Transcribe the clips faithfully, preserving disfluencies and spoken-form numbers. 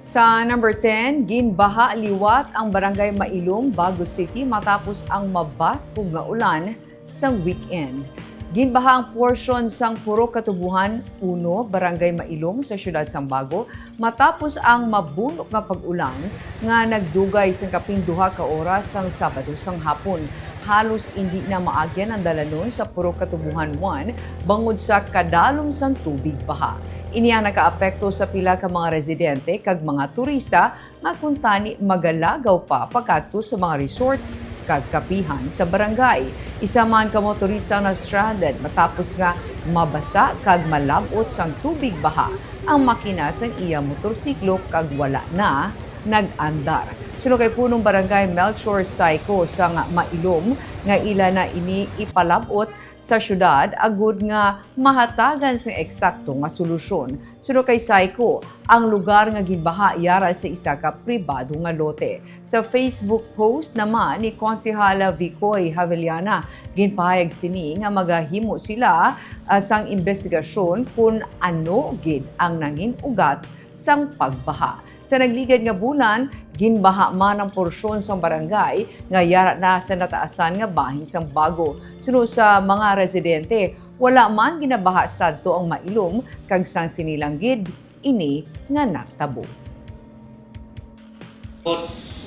Sa number ten, ginbaha liwat ang Barangay Mailom, Bago City matapos ang mabaskog nga ulan sang weekend. Ginbaha ang porsyon sang Purok Katubuhan uno, Barangay Mailom sa siyudad sang Bago matapos ang mabunok nga pag-ulan nga nagdugay sang kapin duha ka oras sang Sabado sang hapon. Halos indi na maagyan ang dalanon sa Purok Katubuhan one bangod sa kadalom sang tubig baha. Ini ang nakaapekto sa pila ka mga residente kag mga turista nga kuntani magalagaw pa pakadto sa mga resorts kag kapihan sa barangay. Isa man ka motorista na stranded matapos nga mabasa kag malab-ot sang tubig baha ang makina sang iya motorsiklo kag wala na nag-andar. Suno kay Punong Barangay Melchor Saico sang Mailom nga ila na ini ipalab-ot sa syudad agud nga mahatagan sang eksakto nga solusyon. Suno kay Saico, ang lugar nga ginbaha yara sa isa ka pribado nga lote. Sa Facebook post naman ni Konsehala Vicoy Havellana, ginpahayag sini nga magahimo sila, ah, sang imbestigasyon kun ano gid ang nangin ugat sang pagbaha. Sa nagligad nga bulan, ginbaha man ang porsyon sang barangay nga yara na sa nataasan nga bahin sang Bago. Suno sa mga residente, wala man ginabaha sadto ang Mailom kag sang sini lang gid ini nga natabo.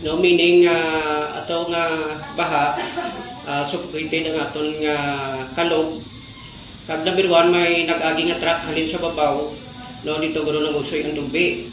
No, meaning, ah, ato nga baha, ah, suffocated ang aton nga kalog. Kag number one, may nag-agi nga truck halin sa babaw, no, dito guro nang usoy ang tubig.